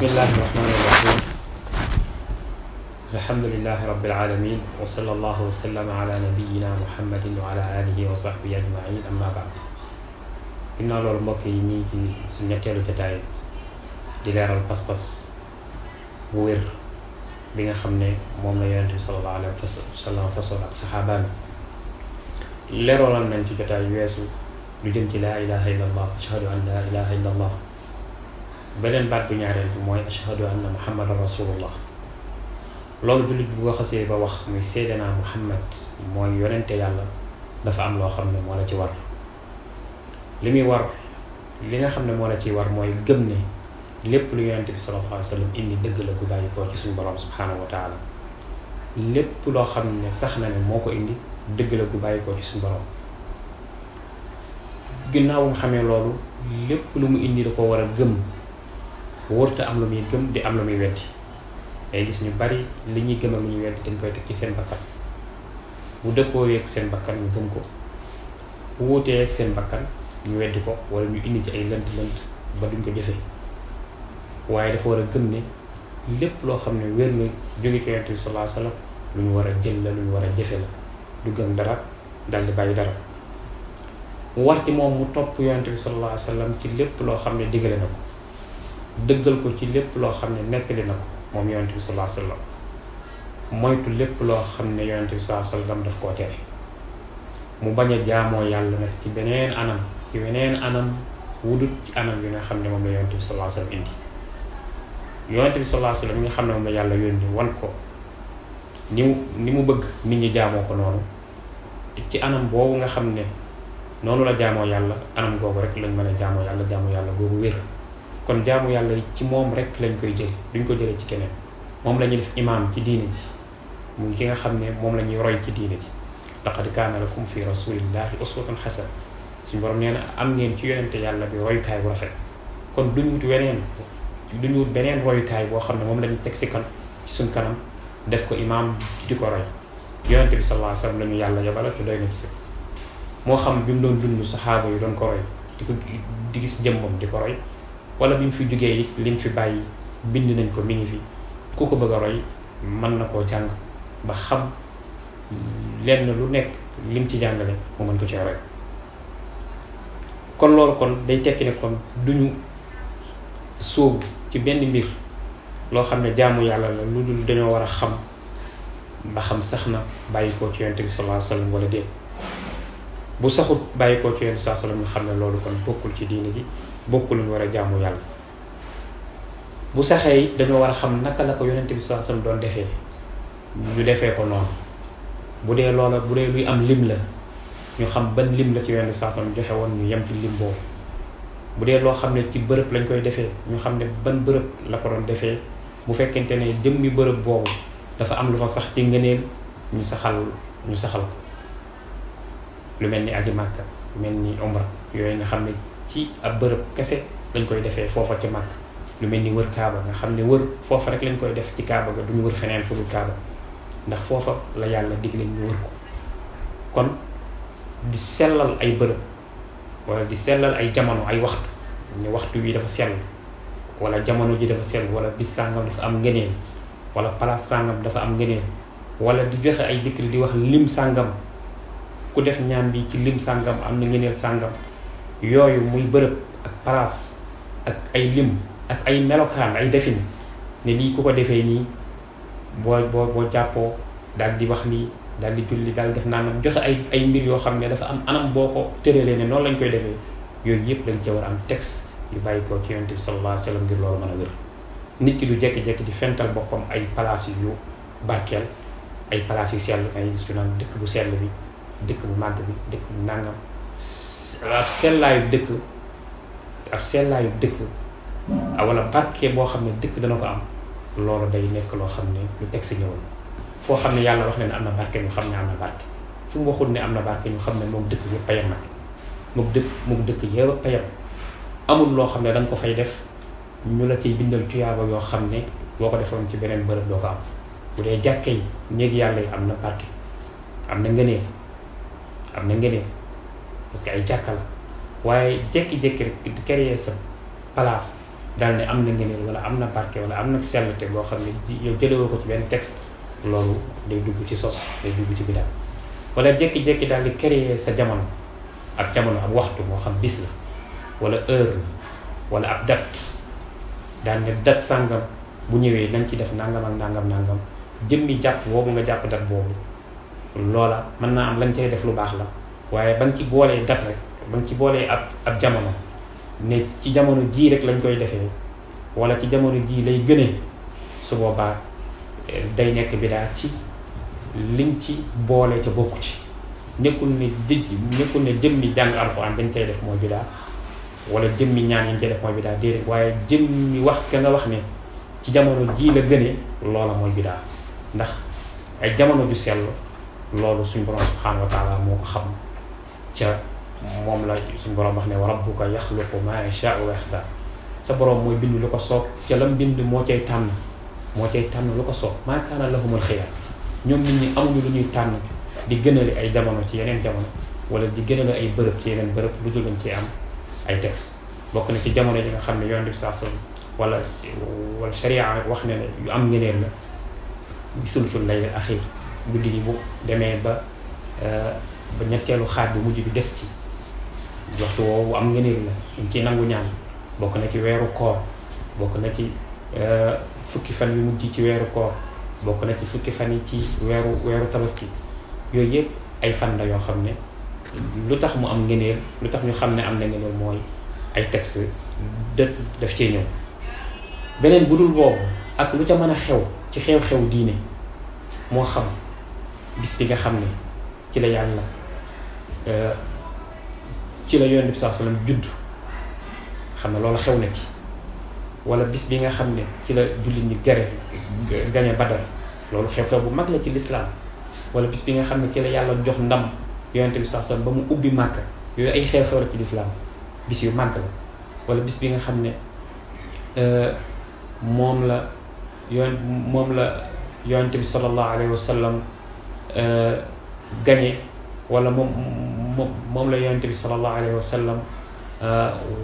bismillahi rahmani rahim alhamdulillahi rabbil alamin wa sallallahu wa sallama ala nabiyyina muhammadin wa ala alihi wa sahbihi ajmain amma ba'd. ginnaaw loolu mbokk yi ñu ngi ci suñu ñetteelu jotaay di leeral pas-pas bu wér bi nga xam ne moom la yonent bi sallallahu alayhi wa sallam façon ak saxaabaami leeralal nañ ci jotaay weesu lu jëm ci laa ilaha illa allah ashhadu an laa ilaha illa allah. beneen baat bu ñaareel bi mooy ashhadu anna muhammadan rasulullah. loolu jullit bu ko xasee ba wax muy seede naa muhammad mooy yonente yàlla dafa am loo xam ne moo la ci war. li nga xam ne moo la ciy war mooy gëm ne lépp lu yonente bi sallallahu alayhi wa sallam indi dëgg la gu bàyyi koo ci suñu borom subhanahu wa taala. lépp loo xam ne sax na ne moo ko indi dëgg la gu bàyyi koo ci suñu borom. ginnaaw nga xamee loolu lépp lu mu indi da ko war a gëm. wërta am lu muy gëm di am lu muy weddi. day gis ñu bari li ñuy gëm ak lu ñuy weddi dañ koy teg ci seen bakkan. bu dëppoo yeeg seen bakkan ñu gëm ko. bu wuutee yeeg seen bakkan ñu weddi ko wala ñu indi ci ay lënt-lënt ba duñ ko jëfee. waaye dafa war a gëm ne lépp loo xam ne wér na jóge ci Yonent bi sallallahu alayhi wa sallam lu ñu war a jël la lu ñu war a jëfe la. du gëm dara dal di bàyyi dara. mu war ci moom mu topp Yonent bi sallallahu alayhi wa sallam ci lépp loo xam ne digale na ko. dëggal ko ci lépp loo xam ne nettali na ko moom yonent bi sallallahu alayhi wa sallam moytu lépp loo xam ne yonent bi sallallahu alayhi wa sallam daf koo tere. mu bañ a jaamoo yàlla nag ci beneen anam wudut ci anam yi nga xam ne moom la yonent bi sallallahu alayhi wa sallam indi. yonent bi sallallahu alayhi wa sallam yi nga xam ne moom la yàlla yónni wan ko ni mu bëgg nit ñi jaamoo ko noonu ci anam boobu nga xam ne noonu la jaamoo yàlla anam googu rek lañ mën a jaamoo yàlla googu wér. kon jaamu yàlla ci moom rek lañ koy jële duñ ko jële ci keneen moom la ñuy def imaam ci diine ji muy ki nga xam ne moom la ñuy roy ci diine ji. laqad kaana lakum fi rasulillahi uswatun hasana suñu borom nee na am ngeen ci yonente yàlla bi royukaay bu rafet. kon duñ wut beneen royukaay boo xam ne moom lañu teg ci suñ kanam def ko imaam di ko roy. yonente bi sallallahu alayhi wa sallam la ñu yàlla yabala te doy na ci sëkk. moo xam bi mu doon dund saxaaba yi doon ko roy di gis jëmmam di ko roy. wala bi mu fi jógee it lim fi bàyyi bind nañ ko mi ngi fi ku ko bëgg a roy mën na koo jàng ba xam lenn lu nekk lim ci jàngale mu mën ko cee roy. kon loolu kon day tekki ne kon duñu sóobu ci benn mbir loo xam ne jaamu yàlla la lu dul dañoo war a xam ba xam sax na bàyyi koo ci yonent bi sallallahu alayhi wa sallam wala déet. bu saxut bàyyi koo ci yonent bi sallallahu alayhi wa sallam ñu xam ne loolu kon bokkul ci diine ji. bokkul lu ñu war a jaamu yàlla. bu saxee it dañoo war a xam naka la ko yonent bi sallallahu alayhi wasallam doon defee ñu defee ko noonu. bu dee luy am lim la ñu xam ban lim la ci yonent bi sallallahu alayhi wasallam joxe woon ñu yem ci lim boobu. bu dee loo xam ne ci bërëb lañ koy defee ñu xam ne ban bërëb la ko doon defee bu fekkente ne jëmmi bërëb boobu dafa am lu fa sax ci ngëneel ñu saxal ko. lu mel ni aji Màkka lu mel ni umra yooyu nga xam ne ci ab bërëb kese lañ koy defee foofa ci màkk. lu mel ni wër kaaba nga xam ne wër foofa rek lañ koy def ci kaaba ga duñu wër feneen fu dul kaaba ndax foofa la yàlla digle ñu wër ko. kon di sellal ay bërëb wala di sellal ay jamono ay waxtu ne waxtu wi dafa sell wala jamono ji dafa sell wala bis sàngam dafa am ngëneel wala place sàngam dafa am ngëneel wala di joxe ay dikri di wax lim sàngam ku def ñaan bi ci lim sàngam am na ngëneel sàngam. yooyu muy bërëb ak place ak ay lim ak ay melokaan ay defin ne lii ku ko defee nii boo jàppoo daal di wax nii daal di julli daal def nangam joxe ay mbir yoo xam ne dafa am anam boo ko tëralee ne noonu lañ koy defee yooyu yëpp dañ cee war a am texte yu bàyyi ko ci yonent bi sallallahu alayhi wa sallam ngir loolu mën a wér. nit ki du jekki-jekki di fental boppam ay place yu barkeel ay place yu sell ay su naan dëkk bu sell bi dëkk bu màgg bi dëkk bu nangam. ab sellaayu dëkk wala barke boo xam ne dëkk dana ko am loolu day nekk loo xam ne lu teg si ñëwal foo xam ne yàlla wax ne am na barke ñu xam ne am na barke fu mu waxul ne am na barke ñu xam ne moom dëkk yëpp a yem nag moom dëkk yëpp a yem amul loo xam ne danga ko fay def ñu la ciy bindal tuyaaba yoo xam ne boo ko defoon ci beneen bërëb doo ko am. bu dee jàkke yi néeg yàlla yi am na barke am na ngëneel parce que ay jàkka la waaye jékki-jékki rek di créer sa place daal ne am na ngëneel wala am na barke wala am na sellte boo xam ne yow jëlewoo ko ci benn texte loolu day dugg ci sos day dugg ci bidaa wala jékki-jékki daal di créer sa jamono ab waxtu moo xam bis la wala heure la wala ab date daal ne date sàngam bu ñëwee nañ ci def nangam ak nangam jëmmi jàpp boobu nga jàpp date boobu loola mën naa am lañ cay def lu baax la waaye ba nga ci boolee date rek ba nga ci boolee ab jamono ne ci jamono jii rek lañ koy defee wala ci jamono jii lay gënee su boobaa day nekk bidaa ci liñ ci boole ca bokku ci nekkul ne jëmmi jàng alxuraan dañ koy def mooy bidaa wala jëmmi ñaan yi ñu koy def mooy bidaa déedéet waaye jëmmi wax ka nga wax ne ci jamono jii la gënee loola mooy bidaa ndax ay jamono ju sell loolu suñ borom subhaanahu wa taala moo ko xam ca moom la suñ borom wax ne wa rabbuka yaxluqu maa yashaa'u wa yaxtaar sa borom mooy bind lu ko soob ca lam bind moo cay tànn lu ko soob maa kaana lahumul xiyar ñoom nit ñi amuñu lu ñuy tànn di gënale ay jamono ci yeneen jamono wala di gënale ay bërëb ci yeneen bërëb lu dul lañ ci am ay texte bokk na ci jamono yi nga xam ne Yonent bi sallallahu alayhi wasallam wala sharia wax ne yu am ngeneen la bi sulusul layl axiir guddi gi bu demee ba ñetteelu xaaj bi mujj bi des ci waxtu woowu am ngeneen la dañ ciy nangu ñaan bokk na ci weeru koor bokk na ci fukki fan yu mujj ci weeru koor bokk na ci fukki fan yi ci weeru tabaski yooyu yëpp ay fan la yoo xam ne lu tax mu am ngeneel lu tax ñu xam ne am na ngeneel mooy ay texte daf cee ñëw beneen bu dul boobu ak lu ca mën a xew ci xew-xew diine moo xam bis bi nga xam ne ci la yàlla ci la Yonent bi sallallahu alayhi wasallam judd xam ne loolu xew na ci wala bis bi nga xam ne ci la jullit ñi gañe Badar loolu xew-xew bu mag la ci lislaam wala bis bi nga xam ne ci la yàlla jox ndam Yonent bi sallallahu alayhi wasallam ba mu ubbi Màkka yooyu ay xew-xew la ci lislaam bis yu màgg la wala bis bi nga xam ne moom la Yonent bi sallallahu alayhi wasallam gañe wala moom la Yonent bi sallallahu alayhi wasallam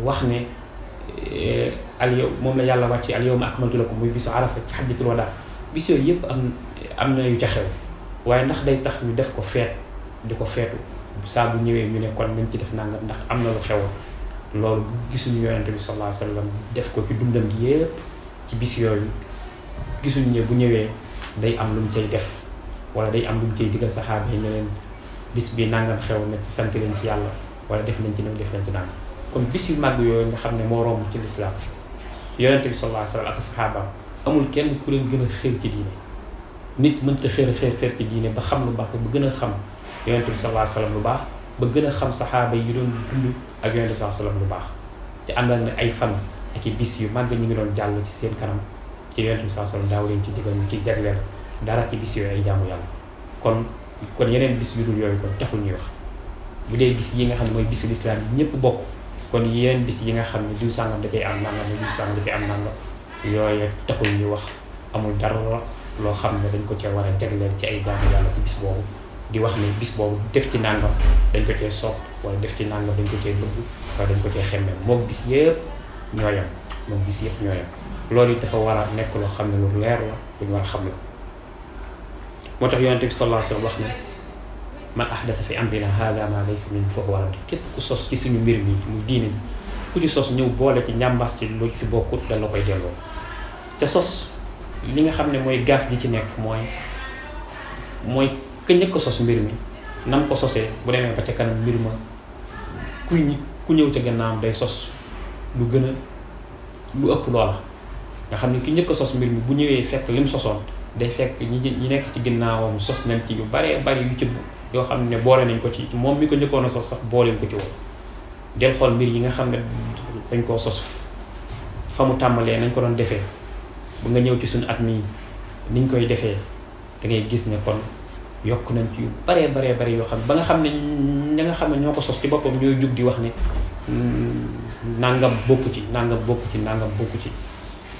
wax ne moom la yàlla wàcce al yawma akmaltu lakum muy bisu Arafa ci hajjatul wadaa bis yooyu yëpp am na yu ca xew waaye ndax day tax ñu def ko feet di ko feetu saa bu ñëwee ñu ne kon nañ ci def nangam ndax am na lu xewoon loolu gisuñu Yonent bi sallallahu alayhi wasallam def ko ci dundam gi yëpp ci bis yooyu gisuñu ne bu ñëwee day am lu mu cay def wala day am lu mu cay digal saxaaba yi ne leen bis bi nangam xew na ci sant leen ci yàlla wala def nañ ci nag def nañ ci nangam kon bis yu màgg yooyu nga xam ne moo romb ci lislaam Yonent bi sallallahu alayhi wasallam ak saxaabaam amul kenn ku leen gën a xër ci diine nit mënta xër ci diine ba xam lu baax ba gën a xam Yonent bi sallallahu alayhi wasallam lu baax ba gën a xam saxaaba yi doon dund ak Yonent bi sallallahu alayhi wasallam lu baax te àndal na ay fan ak i bis yu màgg ñu ngi doon jàll ci seen kanam ci Yonent bi sallallahu alayhi wasallam daaw leen ci digal ñu ci jagleel dara ci bis yooyu ay jaamu yàlla kon yeneen bis yu dul yooyu kon taxul ñuy wax bu dee bis yi nga xam ne mooy bisu lislaam yi ñëpp bokk kon yeneen bis yi nga xam ne diw sàngam da koy am nangam diw sàngam da koy am nangam yooyu taxul ñuy wax amul dara loo xam ne dañ ko cee war a jagleel ci ay jaamu yàlla ci bis boobu di wax ne bis boobu def ci nangam dañ ko cee sopp wala def ci nangam dañ ko cee bëgg wala dañ ko cee xemmem moom bis yëpp ñoo yem loolu it dafa war a nekk loo xam ne lu leer la lu ñu war a xam la moo tax Yonent bi sallallahu alayhi wasallam wax ne man ahdatha fi amrina hadha ma laysa minhu fa huwa radd képp ku sos ci suñu mbir mi muy diine bi ku ci sos ñëw boole ci njàmbaas ci lu ci bokkut dañ la koy delloo te sos li nga xam ne mooy gaaf gi ci nekk mooy ka njëkk ko sos mbir mi nam ko sosee bu demee ba ca kanam mbir ma ku ñëw ca gannaawam day sos lu ëpp loola nga xam ne ki njëkk ko sos mbir mi bu ñëwee fekk lim sosoon day fekk ñi nekk ci ginnaawam sos nañ ci yu baree bari yu ci yoo xam ne boole nañ ko ci moom mi ko njëkkoon a sos sax booleen ko ci woon del xool mbir yi nga xam ne dañ koo sos fa mu tàmbalee nañ ko doon defee bu nga ñëw ci suñu at mi niñ koy defee da ngay gis ne kon yokk nañ ci yu baree bari yoo xam ba nga xam ne ña nga xam ne ñoo ko sos ci boppam ñooy jug di wax ne nangam bokku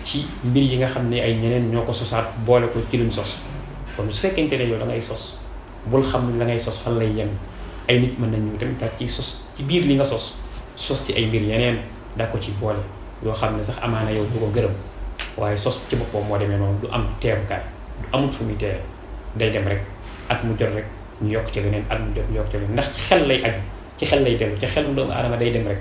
ci mbir yi nga xam ne ay ñeneen ñoo ko sosaat boole ko ci luñ sos kon su fekkente ne yow da ngay sos bul xam la ngay sos fan lay yem ay nit mën nañu tamit daal ci sos ci biir li nga sos ci ay mbir yeneen daa ko ci boole yoo xam ne sax amaana yow du ko gërëm waaye sos ci boppam moo demee noonu du am teerukaay du amul fu muy teere day dem rek at mu jot rek ñu yokk ci leneen at mu jot ñu yokk ci leneen ndax ci xel lay aju ci xel lay dellu ci xelum doomu aadama day dem rek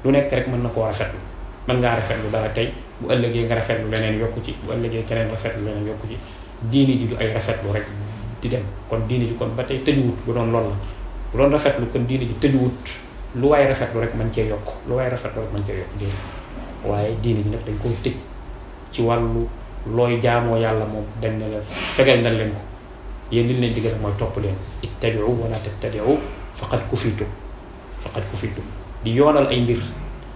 lu nekk rek mën na koo rafetlu mën ngaa rafetlu dara tey bu ëllëgee nga rafetlu leneen yokku ci bu ëllëgee keneen rafetlu leneen yokku ci diini ji du ay rafetlu rek di dem kon diini ji kon ba tey tëjuwut bu doon lool la bu doon rafetlu kon diini ji tëjuwut lu waay rafetlu rek mën cee yokk lu waay rafetlu rek mën cee yokk diini waaye diini ji nag dañ koo tëj ci wàllu looy jaamoo yàlla moom dañ ne la fegal nañ leen ko yéen li leen digal mooy topp leen ittabi'u wala tabtadi'u faqad kufitum di yoonal ay mbir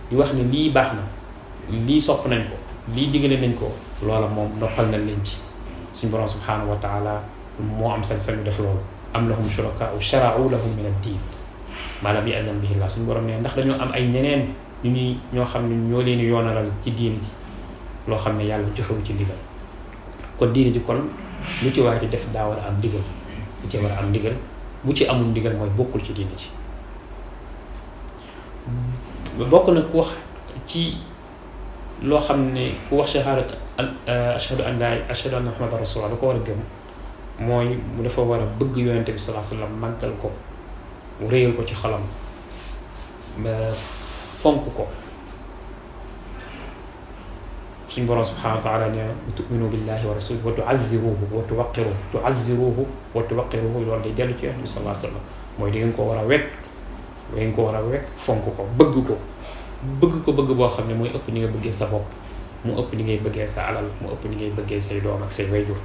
di wax ne lii baax na lii sopp nañ ko lii digale nañ ko loola moom noppal nañ leen ci suñu borom subhanahu wa taala moo am sañ-sañu def loolu am lahum shurakaa'u shara'u lahum min ad-diin maa lam ya'zan bihi Allah suñu borom ne ndax dañoo am ay ñeneen ñoo xam ne ñoo leen yoonalal ci diini ji loo xam ne yàlla joxewu ci ndigal kon diini ji kon lu ci waay di def daa war a am ndigal lu ci war a am ndigal bu ci amul ndigal mooy bokkul ci diini ji bokk na ku wax ci loo xam ne ku wax shahaadat ashhadu anna muhammadan rasulullah da ko war a gëm mooy mu dafa war a bëgg yonente bi sallallahu alayhi wasallam màggal ko réyal ko ci xolam fonk ko suñu borom subhanahu wa taala nee na tu'minu billahi wa rasulihi wa tu'azziruhu wa tuwaqqiruhu loolu day dellu ci yonente bi sallallahu alayhi wasallam mooy di ngeen ko war a wekk fonk ko bëgg ko bëgg boo xam ne mooy ëpp ni nga bëggee sa bopp mu ëpp ni ngay bëggee sa alal mu ëpp ni ngay bëggee say doom ak say wayjur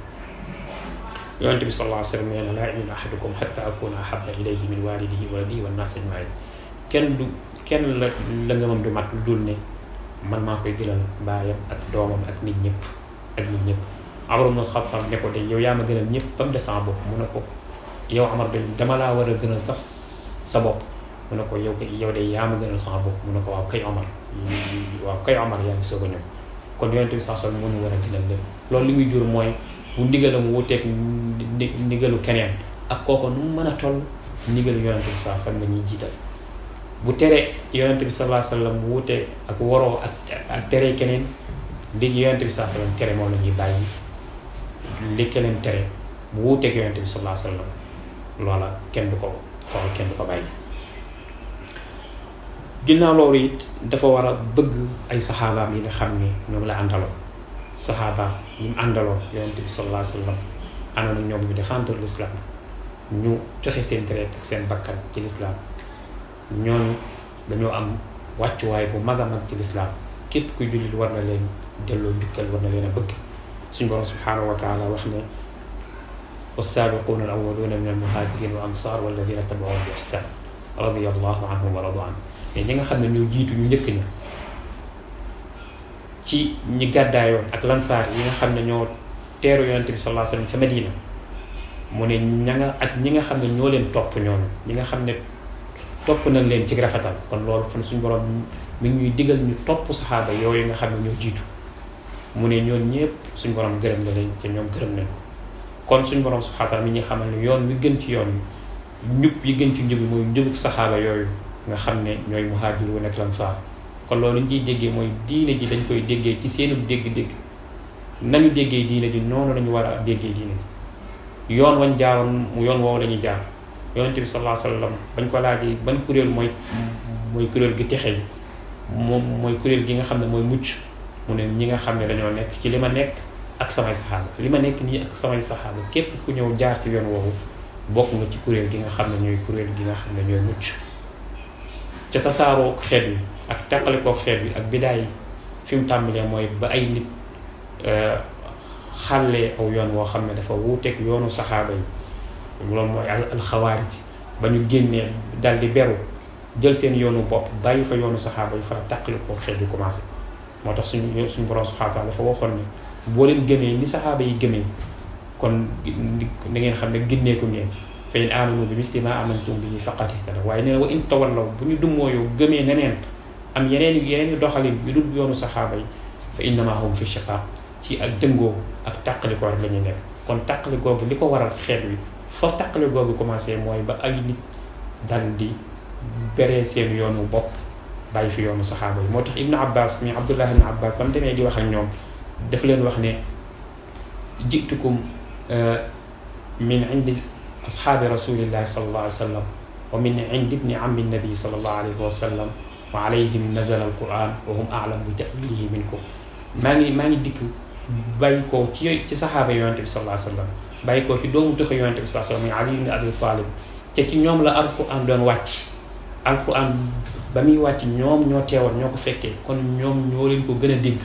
yonente bi sallallahu alayhi wasallam nee na laa yu'minu ahadukum hatta akuna ahabba ilayhi min walidihi wa waladihi wan naasi ajma'in kenn la nga moom du mat lu dul ne man maa koy gënal baayam ak doomam ak nit ñëpp Amar ibn Khattab ne ko de yow yaa ma gënal ñëpp ba mu des sama bopp mu ne ko yow Amar de dama laa war a gënal sax sa bopp mu ne ko yow de yaa ma gënal sama bopp mu ne ko waaw kay Omar yaa ngi soog a ñëw kon yonente bi sax moo ñu war a gënal lépp loolu li muy jur mooy bu ndigalam wuuteeg ndigalu keneen ak kooku nu mu mën a toll ndigalu yonente bi sax la ñuy jiital bu tere yonente bi sallallahu alayhi wasallam wuute ak waroo ak tere keneen li yonente bi sallallahu alayhi wasallam tere moom la ñuy bàyyi li keneen tere bu wuuteeg yonente bi sallallahu alayhi wasallam loola kenn du ko xool kenn du ko bàyyi. ginnaaw loolu it dafa war a bëgg ay saxaabaam yi nga xam ni ñoom la àndaloon saxaabaam yi mu àndaloon yonente bi sallallahu alayhi wasallam àndoon ak ñoom ñu défendre l'islam ñu joxe seen deret ak seen bakkan ci l'islam ñooñu dañoo am wàccuwaay bu mag a mag ci lislaam képp kuy jullit war na leen delloo njukkal war na leen a bëgg suñu borom subhanahu wa taala wax ne wassaabiquuna al-awwaluuna min al-muhaajiriina wal ansaar walladina tabauhum bi ihsaan radiyallahu anhum wa radu anhum mais ñi nga xam ne ñoo jiitu ñu njëkk ña ci ñi gàddaayoon ak lansaar yi nga xam ne ñoo teeru yonente bi sallallahu alayhi wasallam ca Medina mu ne ñi nga xam ne ñoo leen topp ñooñu ñi nga xam ne topp nañ leen ci rafetal kon loolu fan suñu borom mi ngi ñuy digal ñu topp saxaaba yooyu nga xam ne ñoo jiitu mu ne ñoon ñëpp suñu borom gërëm na leen te ñoom gërëm nañ ko kon suñu borom subhanahu wa ta'ala mi ñuy xamal ne yoon wi gën ci yoon wi njub yi gën ci njub yi mooy njubug saxaaba yooyu nga xam ne ñooy muhaajiruun ak lansaar kon loolu ñu ciy déggee mooy diine ji dañ koy déggee ci seenu dégg-dégg nañu déggee diine ji noonu lañu war a déggee diine ji yoon wañ jaaroon mu yoon woowu lañuy jaar yonent bi sallallahu alayhi wasallam bañ ko laajee ban kuréel mooy kuréel gi texe yi moom mooy kuréel gi nga xam ne mooy mucc mu ne ñi nga xam ne dañoo nekk ci li ma nekk ak samay saxaaba li ma nekk nii ak samay saxaaba képp ku ñëw jaar ci yoon woowu bokk nga ci kuréel gi nga xam ne ñooy kuréel gi nga xam ne ñooy mucc ca tasaaroo xeet wi ak teqalikoo xeet wi ak bidaay fi mu tàmbalee mooy ba ay nit xàllee aw yoon woo xam ne dafa wuuteeg yoonu saxaaba yi loolu mooy alxawaarij ba ñu génnee dal di beru jël seen yoonu bopp bàyyi fa yoonu saxaaba yi fa la teqalikoo xeet wi commencé moo tax suñu borom subhaanahu wa taala dafa waxoon ne boo leen gëmee ni saxaaba yi gëmee kon da ngeen xam ne ginneeku ngeen fa in aamanu bi misli maa amantum bihi faqad ihtadaw waaye nee na wa in tawallaw bu ñu dummóoyu gëmee neneen am yeneen doxalin yu dul yoonu saxaaba yi fa innamaa hum fi shiqaaq ci ak dëngoo ak tàqalikoo rek la ñuy nekk kon tàqalikoo gi li ko waral xeet wi fa tàqalikoo gi commencé mooy ba ay nit dal di beree seen yoonu bopp bàyyi fi yoonu saxaaba yi. moo tax Ibnu Abbas mi Abdullah ibn Abbas ba mu demee di wax ak ñoom daf leen wax ne jitukum min indi ashaabi rasulillahi sallallahu alayhi wa sallam wa min indi ibni ammi nabi sallallahu alayhi wa sallam wa alayhim nazala alquran wa hum a'lamu bi ta'wilihi minkum. maa ngi dikk bàyyi ko ci saxaaba yonente bi sallallahu alayhi wa sallam, bàyyi ko ci doomu tëxa yonente bi sallallahu alayhi wa sallam muy Ali ibn Abi Talib, te ci ñoom la alquran doon wàcc. alquran ba muy wàcc ñoom ñoo teewoon ñoo ko fekkee, kon ñoom ñoo leen ko gën a dégg,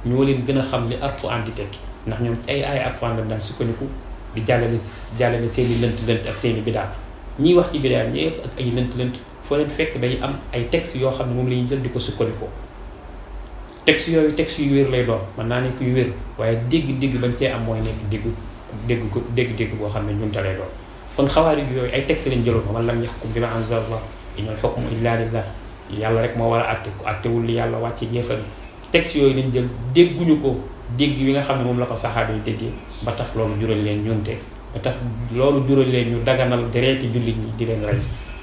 ñoo leen gën a xam li alquran di tekki, ndax ñoom ay alquran lañ daan sukkandiku di jàllale seen i lënt-lënt ak seen i bidaa. ñiy wax ci bidaa ñëpp ak ay lënt-lënt foo leen fekk day am ay textes yoo xam ne moom la ñuy jël di ko sukkandikoo. textes yooyu textes yu wér lay doon, mën naa nekk yu wér, waaye dégg-dégg bañ cee am mooy nekk dégg boo xam ne ñunte lay doon. kon xawaarij yooyu ay textes lañ jëloon, man lam yaxkum bimaa anzalallah inal hukmu illaa lillah, yàlla rek moo war a àtte ku àttewul li yàlla wàcce jeefal. textes yooyu lañ jël dégguñu ko dégg wi nga xam ne moom la ko saxaaba yi déggee, ba tax loolu jural leen ñunte, ba tax loolu jural leen ñu daganal dereeti jullit ñi di leen rey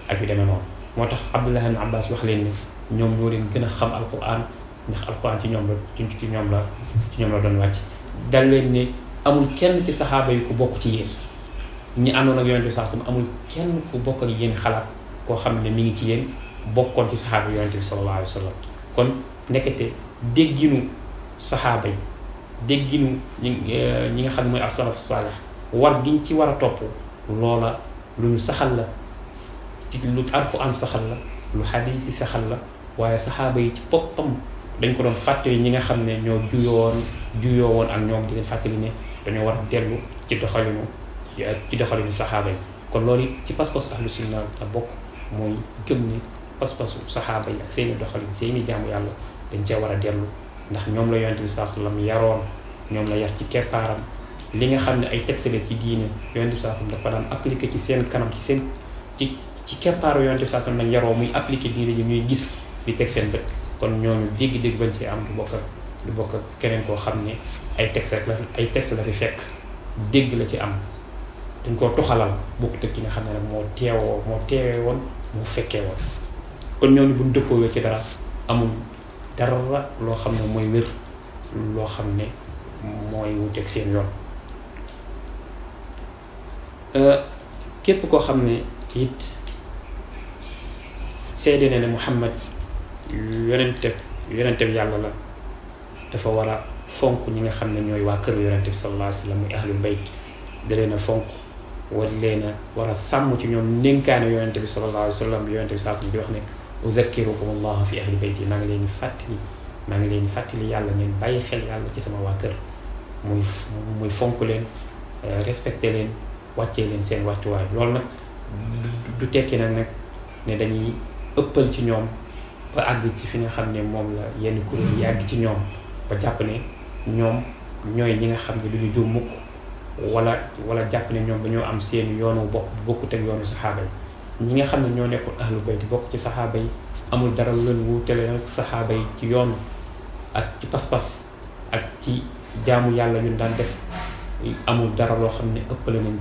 ak yu demee noonu. moo tax Abdullah ibn Abbas wax leen ne ñoom ñoo leen gën a xam alquran, ndax alquran ci ñoom la doon wàcc. dal leen ne amul kenn ci saxaaba yi ku bokk ci yéen, ñi àndoon ak yonent bi sallallahu alayhi wasallam amul kenn ku bokk ak yéen xalaat koo xam ne mi ngi ci yéen bokkoon ci saxaaba yi yonent bi sallallahu alayhi wasallam. kon nekkete dégginu saxaaba yi, dégginu ñi nga xam ne mooy as-salaf salih, war giñ ci war a topp loola lu ñu saxal la, ci lu alquran saxal la, lu xadiis yi saxal la. waaye saxaaba yi ci boppam dañ ko doon fàttali ñi nga xam ne ñoo juyoo woon ak ñoom di leen fàttali ne dañoo war a dellu ci doxalinu saxaaba yi. kon loolu ci pas-pas ahlu sunna la bokk, mooy gëm ni pas-pasu saxaaba yi ak seeni doxalin, seeni jaamu yàlla dañ cee war a dellu, ndax ñoom la yonent bi sallallahu alayhi wasallam yaroon, ñoom la yar ci keppaaram. li nga xam ne ay texte la ci diine yonent bi sallallahu alayhi wasallam dafa daan appliqué ci seen kanam, ci keppaaru yonent bi sallallahu alayhi wasallam lañ yaroo, muy appliqué diine yi ñuy gis di teg seen bët. kon ñooñu dégg-dégg bañ ci am du bokk ak keneen koo xam ne ay texte la fi fekk, dégg la ci am, dañ koo toxalal bokkut ak ki nga xam ne nag moo teewee woon moo fekkee woon. kon ñooñu buñ dëppoo ci dara amul dara loo xam ne mooy wér, loo xam ne mooy wuteeg seen yoon. képp koo xam ne it seede na ne Muhammad yonente bi yàlla la, dafa war a fonk ñi nga xam ne ñooy waa kër yonente bi sallallahu alayhi wa sallam muy ahlul bayt, da leen a fonk, war a sàmm ci ñoom ndénkaane yonente bi sallallahu alayhi wa sallam. yonente bi sallallahu alayhi wa sallam di wax ne uzakkirukum allah fi ahli bayti, maa ngi leen fàttali yàlla, ngeen bàyyi xel yàlla ci sama waa kër, muy fonk leen, respecté leen, wàccee leen seen wàccuwaay. loolu nag du tekki nag ne dañuy ëppal ci ñoom ba àgg ci fi nga xam ne moom la yenn kuréel yi àgg ci ñoom ba jàpp ne ñoom ñooy ñi nga xam ne du ñu juum mukk, wala jàpp ne ñoom dañoo am seen yoonu bokkut ak yoonu saxaaba yi. ñi nga xam ne ñoo nekkoon ahlu bayt bokk ci saxaaba yi, amul dara lu leen wuutale nag saxaaba yi ci yoon ak ci pas-pas ak ci jaamu yàlla ñun daan def. amul dara loo xam ne ëppale nañ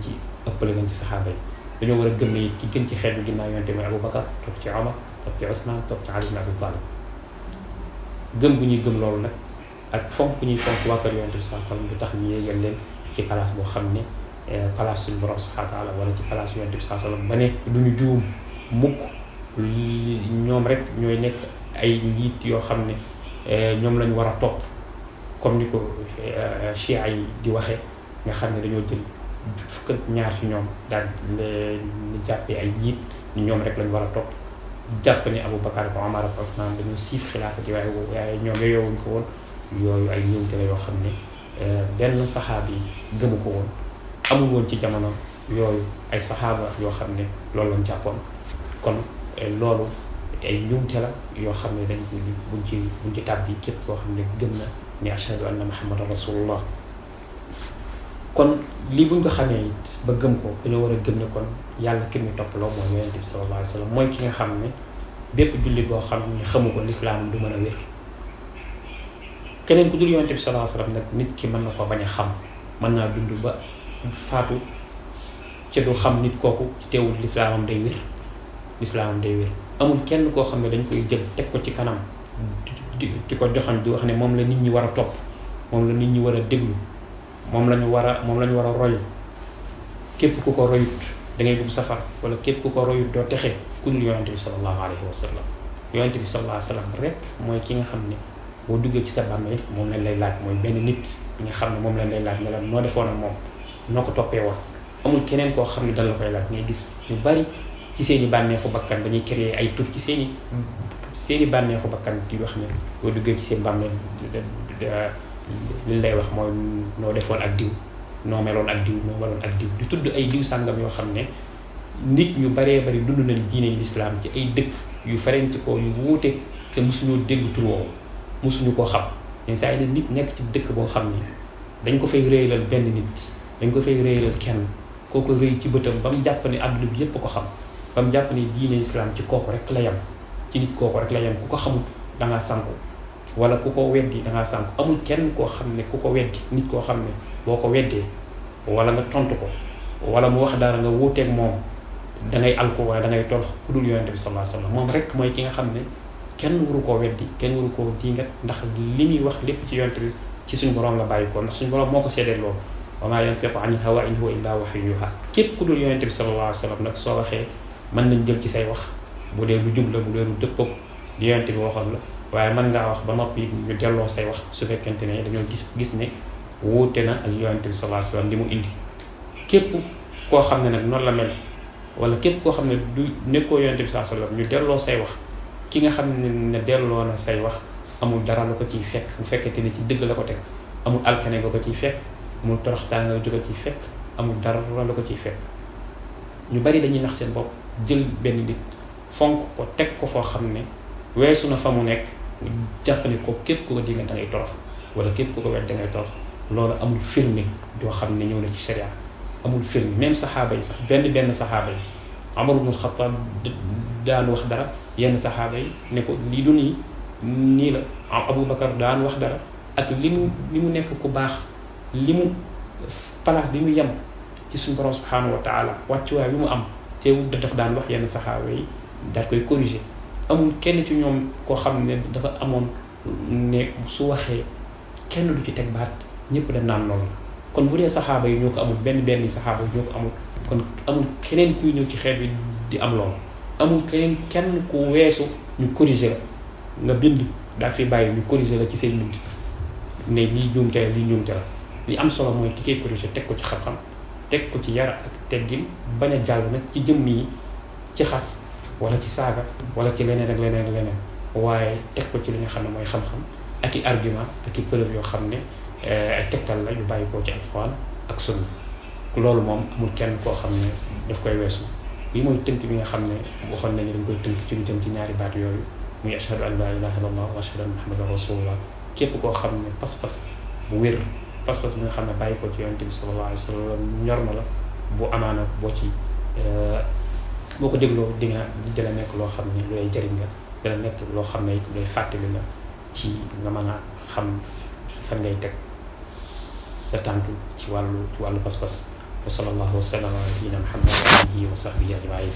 ci saxaaba yi. dañoo war a gëm ne it ki gën ci xeet bi ginnaaw yonent mooy Abubakar, topp ci Omar, topp ci Usmaan, topp ci Ali ibn Abi Talib. gëm gu ñuy gëm loolu nag ak fonk bu ñuy fonk waa kër yonent bi sallallahu alayhi wasallam bu tax ñu yéegal leen ci place boo xam ne place suñu borom subhanahu wa ta'ala, wala ci place yonent bi sallallahu alayhi wasallam ba ne duñu juum mukk. ñoom rek ñooy nekk ay njiit yoo xam ne ñoom lañu war a topp, comme ni ko chia yi di waxee, nga xam ne dañoo jël fukk ak ñaar ci ñoom daal leen jàppee ay njiit ni ñoom rek lañu war a topp. jàpp ne Abubakar ak Omar ak Usmaan dañu siif xilaafa gi, waaye ñoom yooyowuñ ko woon. yooyu ay ñëwte la yoo xam ne benn saxaaba yi gëmu ko woon, amul woon ci jamono yooyu ay saxaaba yoo xam ne loolu lañ jàppoon. kon loolu ay ñëwte la yoo xam ne buñ ci tàbbi képp koo xam ne gëm na ni ashhadu anna Muhammadan rasulullah. kon lii buñ ko xamee it ba gëm ko, dañoo war a gëm ne kon yàlla ki muy toppaloo mooy yonent bi sallallahu alayhi wa sallam, mooy ki nga xam ne bépp jullit boo xam ne xamu ko lislaam du mën a wér. keneen ku dul yonent bi sallallahu alayhi wa sallam nag nit ki mën na ko bañ a xam, mën naa dund ba faatu ci du xam nit kooku, ci teewul lislaamam day wér. amul kenn koo xam ne dañ koy jël teg ko ci kanam di ko joxañ di wax ne moom la nit ñi war a topp moom la nit ñi war a déglu moom la ñu war a roy képp ku ko royut da ngay dugg safar wala képp ku ko royut doo texe ku dul yonente bi sallallahu alayhi wa sallam yonente bi sallallahu alayhi wa sallam rek mooy ki nga xam ne boo duggee ci sa bàmmeel moom lañ lay laaj mooy benn nit bi nga xam ne moom lañ lay laaj ne la noo defoon ak moom noo ko toppee woon amul keneen koo xam ne dal la koy laaj ngay gis ñu bari ci seen i bànneexu bakkan dañuy créer ay tur ci seen i bànneexu bakkan di wax ne boo duggee ci seen bàmmeel li lay wax mooy noo defoon ak diw noo meloon ak diw noo meloon ak diw di tudd ay diw sàngam yoo xam ne nit ñu baree bari dund nañ diine lislaam ci ay dëkk yu fareen ci ko yu wuute te mosuñoo dégg tur woowu mosuñu koo xam mais saa yi nit nekk ci dëkk boo xam ne dañ ko fay réyalal benn nit dañ ko fay réyalal kenn kooku rëy ci bëtam ba mu jàpp ne àdduna bi yépp ko xam ba mu jàpp ne diine lislaam ci kooku rek la yem ci nit kooku rek la yem ku ko xamut dangaa sànku wala ku ko weddi dangaa sànku amul kenn koo xam ne ku ko weddi nit koo xam ne boo ko weddee wala nga tontu ko wala mu wax dara nga wuuteeg moom dangay alko wala dangay torox ku dul yonente bi sallallahu alayhi wasallam moom rek mooy ki nga xam ne kenn waru koo weddi kenn waru koo diingat ndax li muy wax lépp ci yonente bi ci suñu borom la bàyyi ko ndax suñu borom moo ko seedeel loolu wa maa yantiqu anil hawaa in huwa illaa wahyun yuuhaa képp ku dul yonente bi sallallahu alayhi wasallam nag soo waxee mën nañ jël ci say wax bu dee lu jub la bu dee lu dëppoo li yonente bi waxoon la waaye mën ngaa wax ba noppi ñu delloo say wax su fekkente ne dañoo gis ne wuute na ak yonente bi sallallahu alayhi wasallam li mu indi képp koo xam ne nag noonu la mel wala képp koo xam ne du nekkoo yonente bi sallallahu alayhi wasallam ñu delloo say wax ki nga xam ne delloo na say wax amul dara la ko ciy fekk bu fekkente ne ci dëgg la ko teg amul alkane nga ko ciy fekk amul toroxtaan nga ko ciy fekk amul dara la ko ciy fekk ñu bari dañuy nax seen bopp jël benn nit fonk ko teg ko foo xam ne weesu na fa mu nekk jàpp ne ko képp ku ko dinga da ngay torox wala képp ku ko wet da ngay torox loolu amul firnde yoo xam ne ñëw na ci sharia amul firnde même saxaaba yi sax benn saxaaba yi Umar ibn Khattab daan wax dara yenn saxaaba yi ne ko lii du nii la Abu Bakar daan wax dara ak li mu nekk ku baax li mu place bi mu yem ci suñu borom subhanahu wa taala wàccuwaay bi mu am teewul dafa daan wax yenn saxaaba yi daal koy corriger amul kenn ci ñoom koo xam ne dafa amoon ne su waxee kenn du ci teg baat ñëpp dañ naan loolu kon bu dee saxaaba yi ñoo ko amul benn saxaaba yi ñoo ko amul kon amul keneen kuy ñëw ci xeet bi di am loolu amul kenn ku weesu ñu corriger la nga bind daa fi bàyyi ñu corriger la ci seen bind ne lii njuumte la lii njuumte la li am solo mooy ki koy corriger teg ko ci xam-xam teg ko ci yar ak teggin bañ a jàll nag ci jëmm yi ci xas wala ci saaga wala ci leneen ak leneen waaye teg ko ci li nga xam ne mooy xam-xam ak i argument ak i preuve yoo xam ne ay tegtal la yu bàyyi koo ci alxuraan ak sunna loolu moom amul kenn koo xam ne daf koy weesu lii mooy tënk bi nga xam ne waxoon nañu dañ koy tënk ci lu jëm ci ñaari baat yooyu muy ashhadu an laa ilaaha illallah wa ashhadu anna muhammadan rasulullah képp koo xam ne pas-pas bu wér pas-pas bi nga xam ne bàyyi ko ci yonent bi sallallahu alayhi wa sallam ñor na la bu amaana boo ko dégloo dina nekk loo xam ne lu lay jëriñ la dina nekk loo xam ne it lu lay fàttali la ci nga mën a xam fan ngay teg sa tànk ci wàllu pas-pas wa sallallahu wa sallam ala nabiyyina muhammad wa alihi wa sahbihi ajmain